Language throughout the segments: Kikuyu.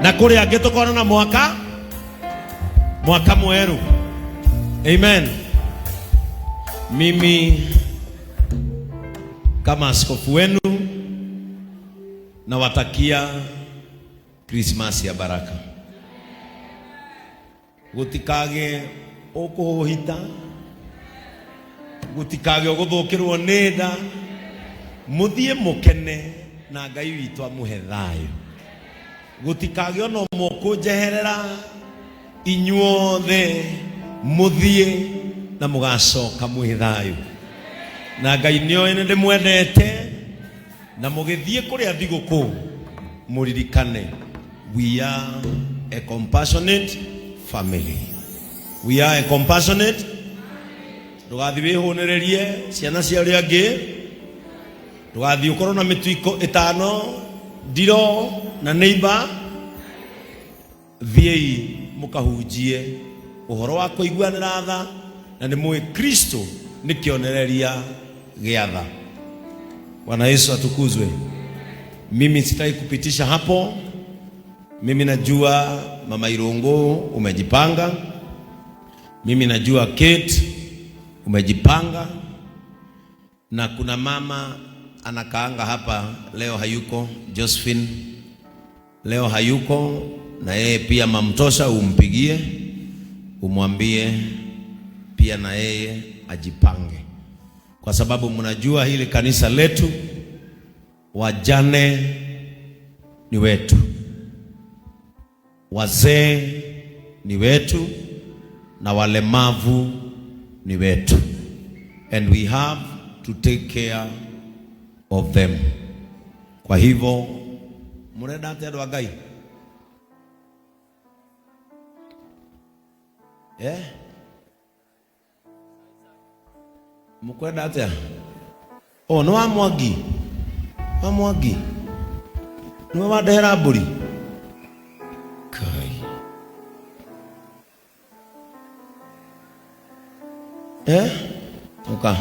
Na kũrĩ angĩ tũkonana mwaka mwaka mwerũ. Amen. Mimi kama askofu wenu nawatakia Krismasi ya baraka. Gũtikage ũkũhũhita, gũtikage ũgũthũkĩrwo nĩ nda, mũthiĩ mũkene na Ngai witũ amũhe thayũ. Gũtikage ona ũmwe ũkũnjeherera, inyuothe mũthiĩ na mũgacoka mwĩ thayũ. Na Ngai nĩoĩ nĩ ndĩmwendete, na mũgĩthiĩ kũrĩa thigũkũ mũririkane we are a compassionate family. We are a compassionate. Ndũgathiĩ wĩhũnĩrĩrie ciana cia arĩa angĩ, ndũgathiĩ ũkorwo na mĩtuiko ĩtano ndiro na neighbor. Thiĩi mũkahunjie ũhoro wa kũiguanĩra tha, na nĩ mũĩ Kristo nĩ kĩonereria gĩa tha. Bwana Yesu atukuzwe. Mimi sitaki kupitisha hapo. Mimi najua Mama Irungu umejipanga. Mimi najua Kate umejipanga, na kuna mama anakaanga hapa leo hayuko, Josephine leo hayuko, na yeye pia mamtosha, umpigie umwambie pia na yeye ajipange, kwa sababu mnajua hili kanisa letu wajane ni wetu, wazee ni wetu, na walemavu ni wetu, and we have to take care of them. Kwa hivyo murenda atia andũ a Ngai eh? Mukwenda atia? Oh, nĩ wa Mwangi, wa Mwangi nĩwe wandehera mbũri. Kai. Eh? Ũka.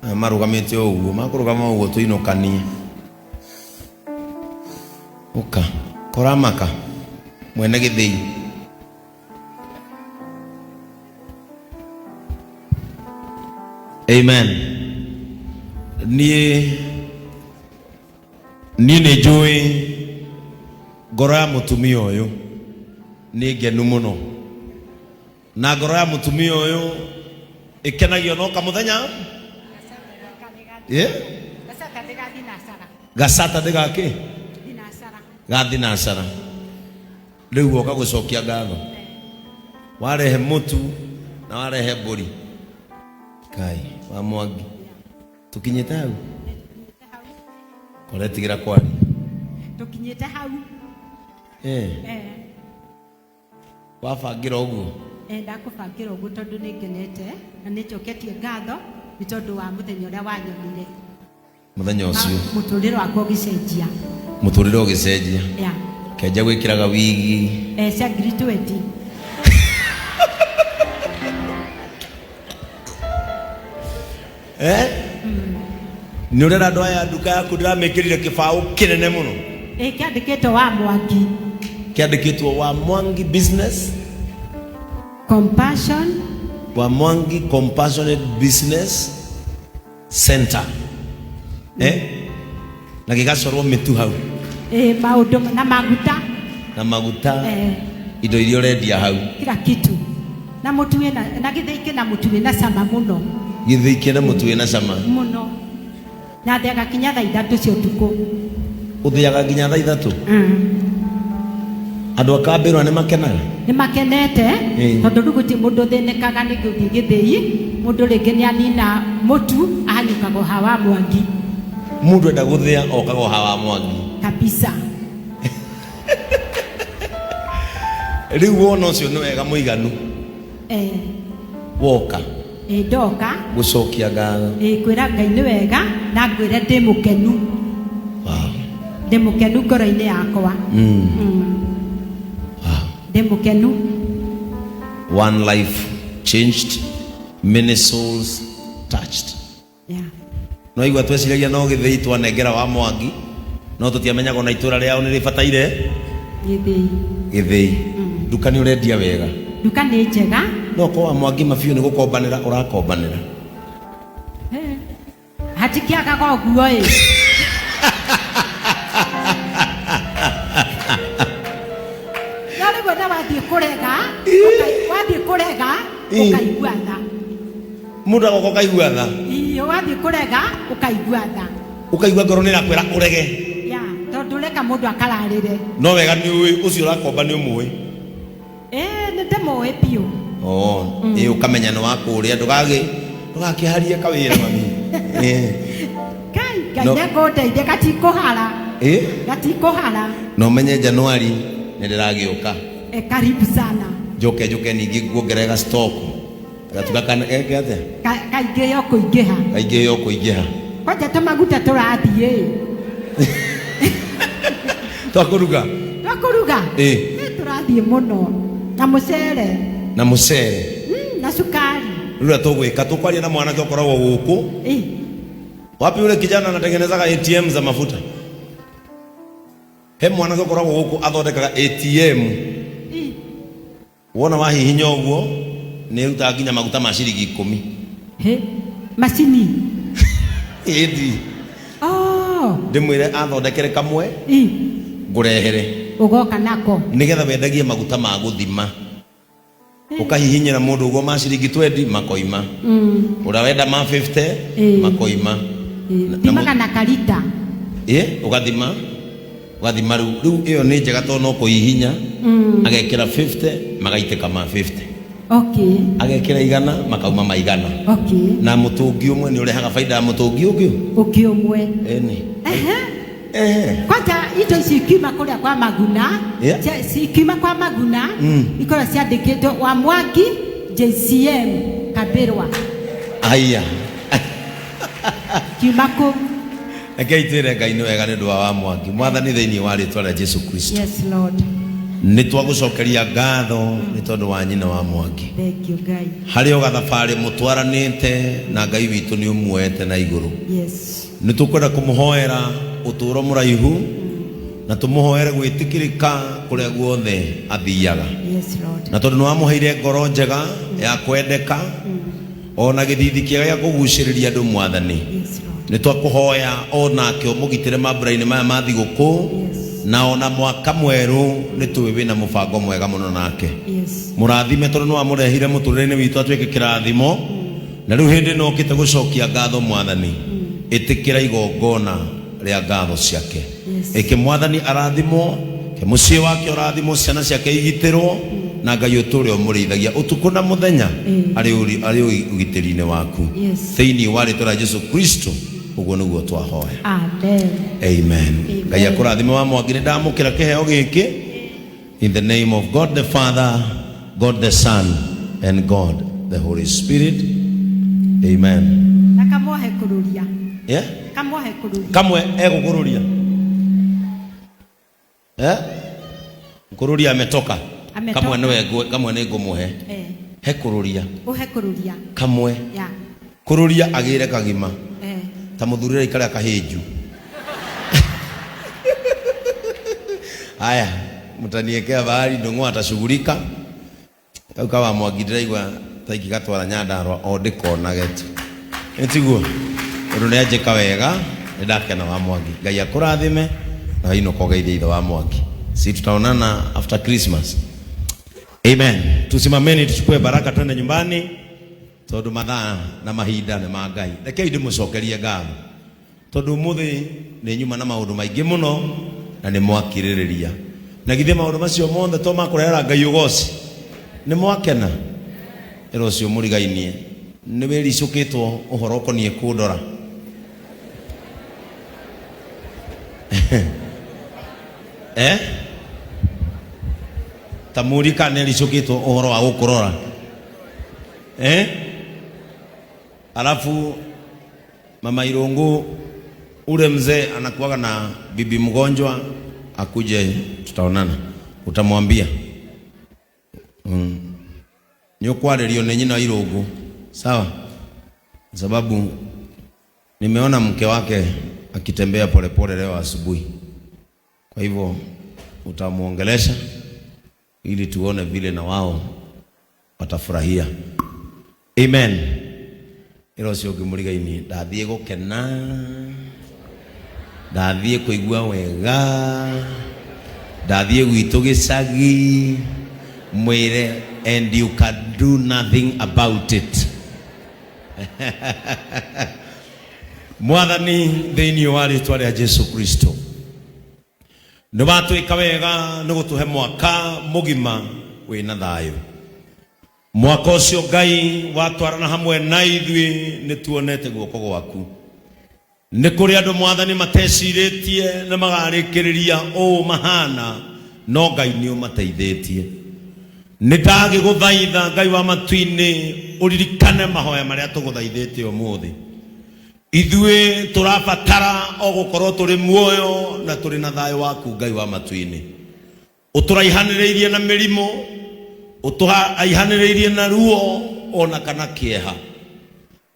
Aya marũgamĩte o ũguo, makũrũgama ũguo tũinũkanie. Ũka. Koramaka. Mwene gĩthĩi. Amen. Niĩ niĩ nĩ njũĩ ngoro ya mũtumia ũyũ nĩ ngenu mũno, na ngoro ya mũtumia ũyũ ĩkenagio no kamũthenya Eh? Gacata ndĩgakĩ ga thinacara. Rĩu woka gũcokia ngatho, warehe mũtu na warehe mbũri. Kai wa Mwangi, tũkinyĩte hau koretigĩra kwaria. Tũkinyĩte hau. Eh, Eh, wabangĩra ũguo. Ndakũbangĩra ũguo tondũ nĩ ngenete na nĩ njoketie ngatho nĩ tondũ wa mũthenya ũrĩa wanyonire. Mũthenya ũcio mũtũrĩre wakwa ũgĩcenjia. Mũtũrĩre ũgĩcenjia. Yeah. Kenja gwĩkĩraga wigi cia 20,000. Eh? Nĩ ũrera andũ aya, nduka yaku ndĩramĩkĩrire kĩbaũ kĩnene mũno. Kĩandĩkĩtwo wa Mwangi. Kĩandĩkĩtwo wa Mwangi Business Compassion. Wa Mwangi Compassionate Business Center, eh? Na gĩgacorwo mĩtu hau. Maũndũ na maguta. Na maguta. Eh. Indo iria ũrendia hau. Kila kitu na mũtu wĩna na gĩthĩi kĩna mũtu wĩna cama mũno. Gĩthĩi kĩna mũtu wĩna cama. Mũno, na thĩaga kinya thaa 3 cia ũtukũ. Ũthĩaga nginya thaa 3? Andũ a kambĩrwa nĩ makenaga? Nĩ makenete. Tondũ rĩu gũtirĩ mũndũ ũthĩnĩkaga nĩ gũthiĩ gĩthĩi, mũndũ rĩngĩ nĩ anina mũtu ahanyũkaga o hawa Mwangi. Mũndũ enda gũthĩa okaga o hawa Mwangi. Kabisa. Rĩu wona ũcio nĩ wega mũiganu. Woka Ndoka gũcokia ngatho. Kwĩra Ngai nĩ wega na ngwĩre ndĩ mũkenu. Ndĩ mũkenu ngoro-inĩ yakwa. Ndĩ mũkenu. One life changed, many souls touched. No igua tweciragia no gĩthĩi twanengera wa Mwangi, no tũtiamenyaga ona itũra rĩao nĩ rĩbataire. Gĩthĩi. Gĩthĩi. Nduka nĩ ũrendia wega? Nduka nĩ njega. No ko wa Mwangi mabiũ nĩ gũkombanĩra ũrakombanĩra. Hatikĩagaga ũguo ĩ. No rĩu ona wathiĩ kũrega, wathiĩ kũrega ũkaigua tha. Mũndũ agoka ũkaigua tha. Ii, wathiĩ kũrega ũkaigua tha. Ũkaigua ngoro nĩ ĩrakwĩra ũrege. Ya, tondũ reka mũndũ akararĩre. No wega nĩ ũĩ ũcio ũrakomba nĩ ũmũĩ. Ĩĩ, nĩ ndĩmũĩ biũ. Oh, ĩĩ ũkamenya nĩ wa kũrĩa ndũgagĩ ndũgakĩharie kawĩra mami. Ĩĩ. Ngai, Ngai No. nĩekũndeithia gatikũhara. Ĩĩ. Gatikũhara. Na ũmenye Januari nĩ ndĩragĩũka. E, karibu sana. Njoke njoke ningĩ nguongerere ga stock. Gatuka kana geke atĩa? Kaingĩ yo kũingĩha. Kaingĩ yo kũingĩha. Kwanja tũmaguta tũrathiĩ. Twakũruga. Twakũruga? Ĩĩ. Ĩ, tũrathiĩ mũno. Na mũcere. Na mũcere. Na cukari. Rĩu ũrĩa tũgwĩka tũkwaria na mwanake ũkoragwo gũkũ. Ĩĩ. Wapi ule kijana anatengenezaga ATM za mafuta? He mwanake ũkoragwo gũkũ athondekaga ATM. Ĩĩ. Wona wahihinya ũguo nĩ ĩrutaga nginya maguta ma ciringi ikũmi. He, macini. Ĩndi. Oh. Ndĩmwĩre athondekere kamwe. Ĩ. Ngũrehere. Ũgoka nako. Nĩgetha wendagie maguta ma gũthima. Ũkahihinyĩra mũndũ ũguo ma ciringi 20 makoima. Ũrĩa wenda ma 50 makoima. Thimaga na karita. Ĩ, ũgathima. Ũgathima rĩu. Rĩu ĩyo nĩ njega tondũ no kũhihinya. Agekĩra 50 magaitĩka ma 50. Okay. Agekĩra igana makauma maigana. Okay. Na mũtũngi ũmwe nĩ ũrehaga baida ya mũtũngi ũngĩ? Ũngĩ ũmwe. Ĩni. Ehe. Ehe. Kwanja indo ici ikiuma kũrĩa kwa Maguna, Yeah. Cikiuma kwa Maguna, ikoragwo ciandĩkĩtwo wa Mwangi JCM Kabirwa. Aya. Kiuma kũ? Reke itwĩre Ngai nĩ wega nĩ ũndũ wa Mwangi. Mwathani thĩinĩ wa rĩtwa rĩa Jesu Kristo. Yes Lord. Nĩ twagũcokeria ngatho nĩ tondũ wa nyina wa Mwangi. Thank you Ngai. Harĩ o gathabarĩ mũtwaranĩte na Ngai witũ nĩ ũmuoete na igũrũ. Yes. Nĩ tũkwenda kũmũhoera ũtũũro mũraihu na tũmũhoere gwĩtĩkĩrĩka kũrĩa guothe athiaga. Yes Lord. Na tondũ nĩ wamũheire ngoro njega ya kwendeka ona gĩthithi kĩega gĩa kũgucĩrĩria andũ Mwathani. Yes Lord. Nĩ twakũhoya onake ũmũgitĩre mambura-inĩ maya ma thigũkũ Yes. na ona mwaka mwerũ nĩ tũĩ wĩna mũbango mwega mũno nake. Yes. Mũrathime tondũ nĩ wamũrehire mũtũrĩre-inĩ witũ atuĩke kĩrathimo na rĩu hĩndĩ ĩno ũkĩte gũcokia ngatho Mwathani. Ĩtĩkĩra igongona rĩa ngatho ciake. Yes. Ĩke Mwathani arathimwo, ke mũciĩ wake ũrathimwo, ciana ciake igitĩrwo na Ngai ũtũre ũmũrĩithagia ũtukũ na mũthenya arĩ ũgitĩri-inĩ waku. Yes. Thĩinĩ wa rĩtwa rĩa Jesu Kristo ũguo nĩguo twahoya. Amen. Amen. Amen. Ngai akũrathime wa Mwangi nĩ ndamũkĩra kĩheo gĩkĩ. In the name of God the Father, God the Son, and God the Holy Spirit. Amen. Na kamwohe kũrũria. Yeah? Kamwohe kũrũria. Kamwe egũkũrũria. Eh? Kũrũria ametoka. Ametoka. Kamwe nĩwe kamwe nĩ ngũmũhe. Eh. He kũrũria. Ũhe kũrũria. Kamwe. Ya. Kũrũria agĩre kagima. Eh. Ta mũthuri ũrĩa kahĩnju. Aya, mtaniekea bahari ndũng'ũ atashughulika. Kau kawa Mwangi ndĩraigua ta ingĩgatwara Nyandarua o ndĩkonage tu. Nĩ tiguo? Ũndũ nĩ anjĩka wega, nĩ ndakena wa Mwangi. Ngai akũrathime na wainũka ũgeithie ithe wa Mwangi. Si tutaonana after Christmas. Amen. Tusimameni tuchukue baraka twende nyumbani tondũ mathaa na mahinda nĩ ma Ngai. Rekei ndĩmũcokerie ngatho tondũ ũmũthĩ nĩ nyuma na maũndũ maingĩ mũno na nĩ mwakirĩrĩria. Na githĩ maũndũ macio mothe to makũrehera Ngai ũgoci? Nĩ mwakena? Ĩra ũcio mũrigainie nĩ wĩricũkĩtwo ũhoro ũkoniĩ kũndora. Eh? Ta mũri kana nĩ ericũkĩtwo ũhoro wa gũkũrora. Eh? Alafu Mama Irungu ule mzee anakuwaga na bibi mgonjwa, akuje tutaonana. Utamwambia. Nĩ ũkwarĩrio nĩ nyina Irungu. Sawa? Sababu nimeona mke wake akitembea polepole leo asubuhi. Kwa hivyo Utamuongelesha ili tuone vile na wao watafurahia. Amen. Ĩra ũcio ũngĩ mũrigaini, ndathiĩ gũkena, ndathiĩ kũigua wega, ndathiĩ gwitũ gĩcagi, mwĩre and you can do nothing about it. Mwathani, thĩinĩ wa rĩtwa rĩa Jesu Kristo, nĩ watwĩka wega nĩ gũtũhe mwaka mũgima wĩna thayũ. Mwaka ũcio Ngai watwarana hamwe na ithuĩ, nĩ tuonete guoko gwaku. Nĩ kũrĩ andũ, Mwathani, matecirĩtie na magarĩkĩrĩria ũũ mahana, no Ngai nĩ ũmateithĩtie. Nĩ ndagĩgũthaitha, Ngai wa matu-inĩ, ũririkane mahoya marĩa tũgũthaithĩte ũmũthĩ. Ithuĩ tũrabatara o gũkorwo tũrĩ muoyo na tũrĩ na thayũ waku, Ngai wa matu-inĩ. Ũtũraihanĩrĩirie na mĩrimũ, ũtũraihanĩrĩirie na ruo ona kana kĩeha.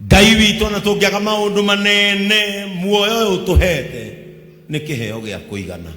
Ngai witũ, ona tũngĩaga maũndũ manene, muoyo ũyũ ũtũhete nĩ kĩheo gĩa kũigana.